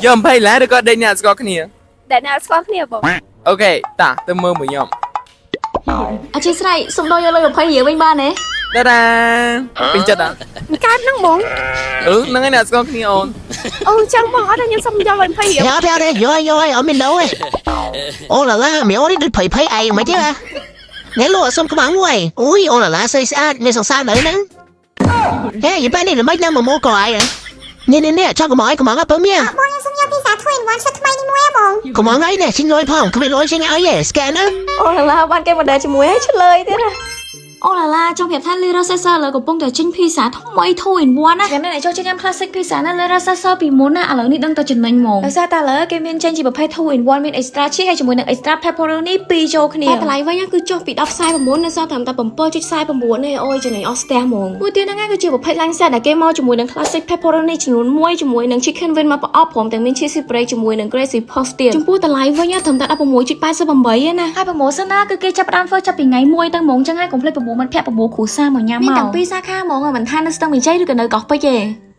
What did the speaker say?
យក20ដុល្លារឬក៏ដេកអ្នកស្គាល់គ្នា? ដែលអ្នកស្គាល់គ្នាបង។ Okay តាទៅមើលមួយខ្ញុំ។ អធិស្ឋានសុំដូរយកលុយ20រៀលវិញបានទេ? តាដាពេញចិត្តអត់? កើតហ្នឹងបង។ អឺហ្នឹងហើយអ្នកស្គាល់គ្នាអូន។ អូចឹងបងអត់ទេខ្ញុំសុំយកលុយ20រៀល។ យកទេយកយកឲ្យអត់មានដូរទេអូឡាឡាមីអូនេះដូចភ័យភ័យឯងមិនទេបាទនេះលក់សុំខ្មាំងមួយអូយអូឡាឡាស្អីស្អាតមានសង្សារនៅហ្នឹងហេយបែនេះល្មិចណាស់មកមកកឯងនេះនេះនេះចង់កំអីកំងអត់ពើមៀ? បងខ្ញុំសុំយកភីសា2 in 1ឈុតថ្មីនេះមួយហ៎បង។ កំងអីនេះស៊ីលុយផងគ្មានលុយស៊ីអីទេ scan ណា។ អូឡាឡាបានគេមកដើរជាមួយហើយឆ្លើយទៀតណាអូឡាឡាចង់ប្រាប់ថា Little Caesar លើកំពុងតែចេញ pizza ថ្មី2 in 1ណាយ៉ាងនេះចូលចិត្តញ៉ាំ classic pizza ណា Little Caesar ពីមុនណាឥឡូវនេះដឹងតែចំណេញហ្មងដោយសារតែឥឡូវគេមានចេញជាប្រភេទ2 in 1មាន extra cheese ហើយជាមួយនឹង extra pepperoni ពីរចូលគ្នាតែតម្លៃវិញគឺចុះពី10.49នៅសល់ត្រឹមតែ7.49ទេអូយចំណេញអស់ស្ទះហ្មងមួយទៀតហ្នឹងគឺជាប្រភេទ lunch set ដែលគេមកជាមួយនឹង classic pepperoni ចំនួន1ជាមួយនឹង chicken wing មកប្រអប់ព្រមទាំងមាន cheesy bread ជាមួយនឹង crazy puff ទៀតចំពោះតម្លៃវិញត្រឹមតែ16.88ឯណាហើយ promotion ណាគឺគេចាប់ផ្ដើមធ្វើចាប់ពីថ្ងៃ1ទៅហ្មងចឹងហើយកុំភ្លេចប្រមូលមិត្តភ័ក្តិប្រមូលគ្រួសារមកញ៉ាំមកមានតាំងពីសាខាហ្មងមិនថានៅស្ទឹងមានជ័យឬក៏នៅកោះពេជ្រទេ។